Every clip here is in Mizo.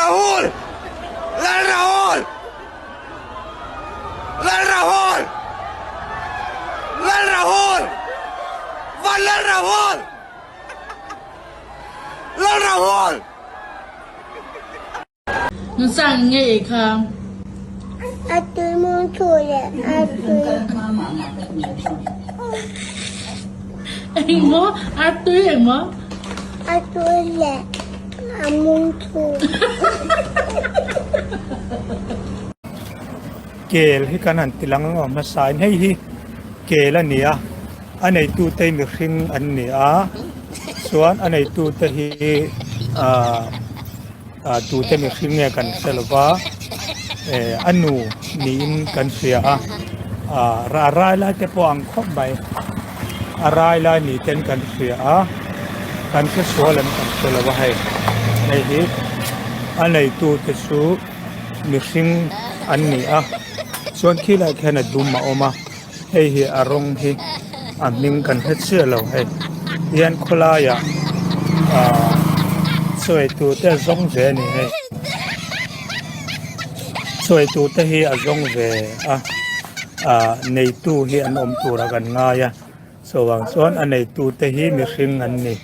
Rahul! Lal Rahul! Lal Rahul! Lal Rahul! Van Lal Rahul! Lal Rahul! Nusang nge ei kha? A tui mun thu leh a tui. Engmaw? A tui engmaw? A tui leh a mun thu. Kel hi kan han ti lang ang hmasa in hei hi kel a ni a, a neitute hi mihring an ni a, chuan a neitute hi ahh ah tute mihring nge kan hre lo va, eh a nu niin kan hria a, ah a rai lai te pawh ang khawp mai, a rai lai ni ten kan hria a, kan hre sual em kan hre lo va hei, hei hi a neitute chu. Mihring an ni a chuan khilaiah khian a dum a awm a hei hi a rawng hi a hming kan hre chiah lo hei hian khawlaiah ahh sawi tur te a zawng ve a ni hei sawi tur te hi a zawng ve a ahh neitu hi an awm turah kan ngai a. Chuvang chuan a neitute hi mihring an ni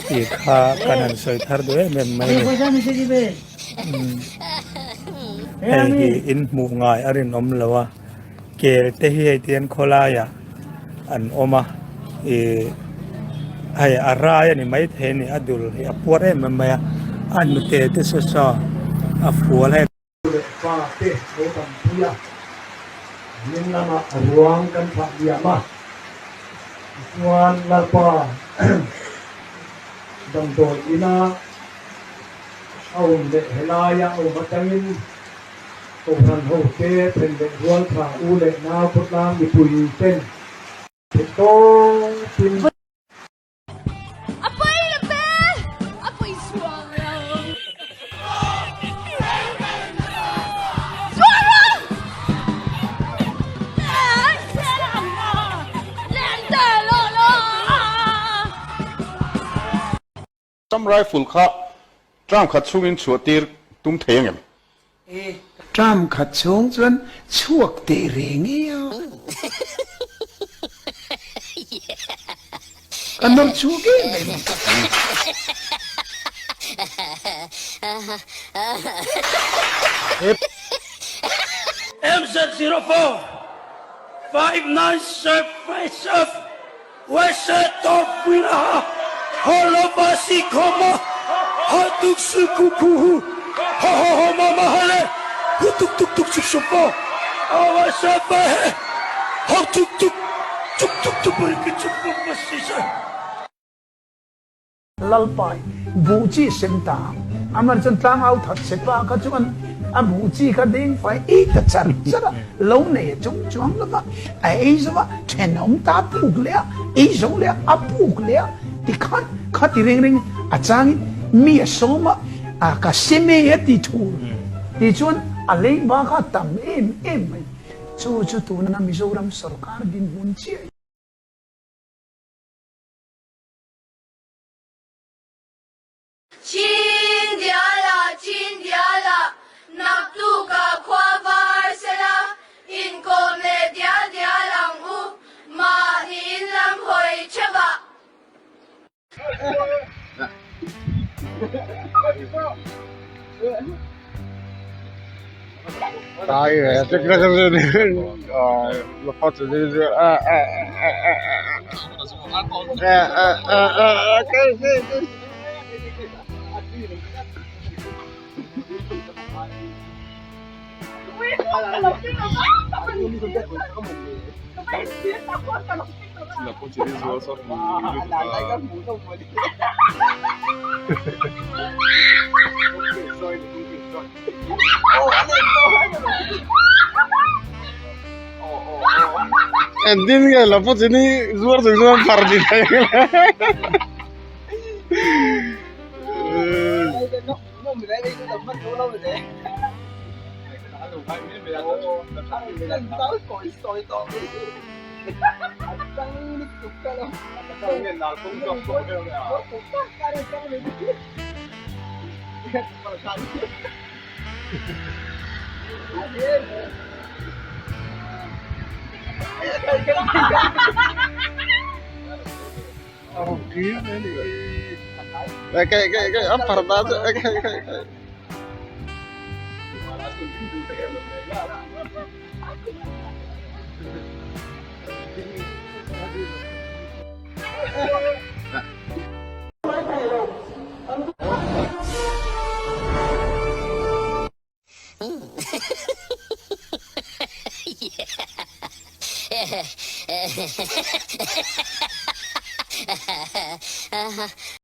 tih kha kan han sawi thar duh em em mai a ni. Hei hi in hmuh ngai a rinawm lo a, kel te hi hei tihian khawlaiah an awm a, ih hei a rai a ni maithei a ni, a dul hi a puar em em mai a, a hnute te saw saw a fual hei. Nu leh pa te lo dampui a, hming lamah ruang kan thlah diam a, tichuan Lalpa damdawi ina a awm leh helaia a awm atangin Kohhran hote then leh rual tha u leh nau khawtlang mipui ten theihtawpin. A pawi lo ve! A pawi chuang lo. Sam rifle kha term khat chhungin chhuah tir tum thei angem? Term khat chhung chuan chhuak teh reng e a. Ka nawr chhuak em em. MZ04 5975 Lalpai buh chi sem ta ang. Amah chuan tlangau that se pa kha chuan a buh chi kha deng fai ei ta char char a, lo nei a chung chuang lo va, a ei zo va, thenawm ta puk leh a, ei zo leh a, a puk leh a, tikhan kha ti reng reng a changin mi a sawm a, a ka sem e a ti thur tichuan a leiba kha a tam em em mai. Chu chu tuna Mizoram sorkar dinhmun chiah hi. Chin diala, chin diala, naktukah khua var sela, inkawm leh dial dial ang u, mahni in lam hawi theuh ah. Engtin nge la pawh chini zuar chung chuan phar ni thei